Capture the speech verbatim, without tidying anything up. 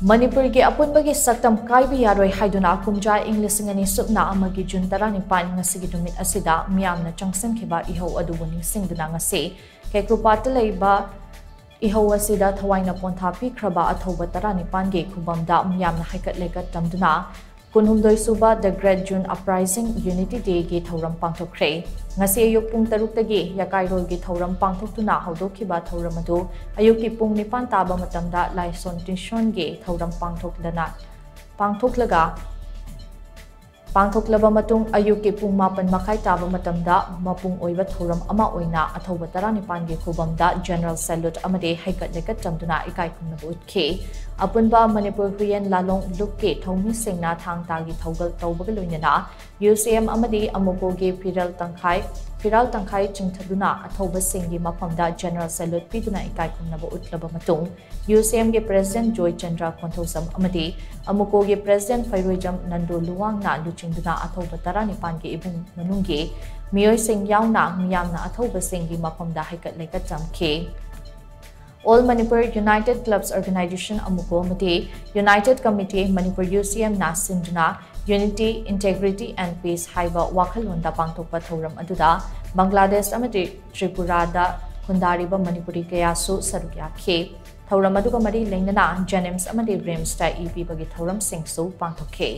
ꯃꯅꯤꯄꯨꯔꯒꯤ ꯑꯄꯨꯟꯕꯒꯤ ꯁꯛꯇꯝ ꯀꯥꯏꯕ ꯌꯥꯔꯣꯏ ꯍꯥꯏꯗꯨꯅ ꯀꯨꯝꯖꯥ ꯏꯪ ꯂꯤꯁꯤꯡ ꯑꯅꯤ ꯁꯨꯞꯅ ꯑꯃꯒꯤ ꯖꯨꯟ ꯇꯔꯥꯅꯤꯄꯥꯟ ꯉꯁꯤꯒꯤ ꯅꯨꯃꯤꯠ ꯑꯁꯤꯗ ꯃꯤꯌꯥꯝꯅ ꯆꯪꯁꯤꯟꯈꯤꯕ ꯏꯍꯧ ꯑꯗꯨꯕꯨ ꯅꯤꯡꯁꯤꯡꯗꯨꯅ ꯉꯁꯤ ꯈꯦꯀ꯭ꯔꯨꯄꯥꯠꯇ ꯂꯩꯕ ꯏꯍꯧ ꯑꯁꯤꯗ ꯊꯋꯥꯏꯅ ꯄꯣꯟꯊꯥ ꯄꯤꯈ꯭ꯔꯕ ꯑꯊꯧꯕ ꯇꯔꯥꯅꯤꯄꯥꯟꯒꯤ ꯈꯨꯕꯝꯗ ꯃꯤꯌꯥꯝꯅ ꯍꯩꯀꯠ ꯂꯩꯀꯠ ꯇꯝꯗꯨꯅ ꯀꯨꯟꯍꯨꯝꯗꯣꯏ ꯁꯨꯕ The Great June Uprising Unity Day ꯒꯤ ꯊꯧꯔꯝ ꯄꯥꯡꯊꯣꯛꯈ꯭ꯔꯦ꯫ ꯉꯁꯤ ꯑꯌꯨꯛ ꯄꯨꯡ ꯇꯔꯨꯛꯇꯒꯤ ꯌꯥꯀꯥꯏꯔꯣꯜꯒꯤ ꯊꯧꯔꯝ ꯄꯥꯡꯊꯣꯛꯇꯨꯅ ꯍꯧꯗꯣꯛꯈꯤꯕ ꯊꯧꯔꯝ ꯑꯗꯨ ꯑꯌꯨꯛꯀꯤ ꯄꯨꯡ ꯅꯤꯄꯥꯟ ꯇꯥꯕ ꯃꯇꯝꯗ ꯂꯥꯏꯁꯣꯟ ꯇꯤꯁꯣꯟꯒꯤ ꯊꯧꯔꯝ ꯄꯥꯡꯊꯣꯛꯂꯅ ꯄꯥꯡꯊꯣꯛꯂꯒ ꯄꯥꯡꯊꯣꯛꯂꯕ ꯃꯇꯨꯡ ꯑꯌꯨꯛꯀꯤ ꯄꯨꯡ ꯃꯥꯄꯟ ꯃꯈꯥꯏ ꯇꯥꯕ ꯃꯇꯝꯗ ꯃꯄꯨꯡ ꯑꯣꯏꯕ ꯊꯧꯔꯝ ꯑꯃ ꯑꯣꯏꯅ ꯑꯊꯧꯕ ꯇꯔꯥꯅꯤꯄꯥꯟꯒꯤ ꯈꯨꯕꯝꯗ General Salute ꯑꯃꯗꯤ ꯍꯩꯀꯠ ꯂꯩꯀꯠ ꯇꯝꯗꯨꯅ ꯏꯀꯥꯏ ꯈꯨꯝꯅꯕ ꯎꯠꯈꯤ꯫ ꯑꯄꯨꯟꯕ ꯃꯅꯤꯄꯨꯔ ꯍꯨꯏꯌꯦꯟ ꯂꯥꯂꯣꯡ ꯂꯨꯞꯀꯤ ꯊꯧꯃꯤꯁꯤꯡꯅ ꯊꯥꯡ ꯇꯥꯒꯤ ꯊꯧꯒꯜ ꯇꯧꯕꯒ ꯂꯣꯏꯅꯅ UCM ꯑꯃꯗꯤ ꯑꯃꯨꯀꯣꯒꯤ ꯐꯤꯔꯦꯜ ꯇꯪꯈꯥꯏ, ꯐꯤꯔꯥꯜ ꯇꯪꯈꯥꯏ ꯆꯤꯡꯊꯗꯨꯅ ꯑꯊꯧꯕꯁꯤꯡꯒꯤ ꯃꯐꯝꯗ General Salute ꯄꯤꯗꯨꯅ ꯏꯀꯥꯏ ꯈꯨꯝꯅꯕ ꯎꯠꯂꯕ ꯃꯇꯨꯡ UCM ꯒꯤ President ꯖꯣꯏ ꯆꯟꯗ꯭ꯔ ꯈꯣꯟꯊꯧꯖꯝ ꯑꯃꯗꯤ ꯑꯃꯨꯀꯣꯒꯤ President ꯐꯩꯔꯣꯏꯖꯝ ꯅꯟꯗꯣ ꯂꯨꯋꯥꯡꯅ ꯂꯨꯆꯤꯡꯗꯨꯅ ꯑꯊꯧꯕ ꯇꯔꯥꯅꯤꯄꯥꯟꯒꯤ ꯏꯃꯨꯡ ꯃꯅꯨꯡꯒꯤ ꯃꯤꯑꯣꯏꯁꯤꯡ ꯌꯥꯎꯅ ꯃꯤꯌꯥꯝꯅ ꯑꯊꯧꯕꯁꯤꯡꯒꯤ ꯃꯐꯝꯗ ꯍꯩꯀꯠ ꯂꯩꯀꯠ ꯇꯝꯈꯤ꯫ All Manipur United Clubs Organization ꯑꯃꯨꯀꯣ ꯑꯃꯗꯤ United Committee Manipur UCM ꯅ ꯁꯤꯟꯗꯨꯅ Unity, Integrity and Peace ꯍꯥꯏꯕ ꯋꯥꯈꯜꯂꯣꯟꯗ ꯄꯥꯡꯊꯣꯛꯄ ꯊꯧꯔꯝ ꯑꯗꯨꯗ ꯕꯪꯒ꯭ꯂꯥꯗꯦꯁ ꯑꯃꯗꯤ ꯇ꯭ꯔꯤꯄꯨꯔꯥꯗ ꯈꯨꯟꯗꯥꯔꯤꯕ ꯃꯅꯤꯄꯨꯔꯤ ꯀꯌꯥꯁꯨ ꯁꯔꯨꯛ ꯌꯥꯈꯤ꯫ ꯊꯧꯔꯝ ꯑꯗꯨꯒ ꯃꯔꯤ ꯂꯩꯅꯅ JNIMS ꯑꯃꯗꯤ RIMS ꯇ ꯏ ꯄꯤꯕꯒꯤ ꯊꯧꯔꯝꯁꯤꯡꯁꯨ ꯄꯥꯡꯊꯣꯛꯈꯤ꯫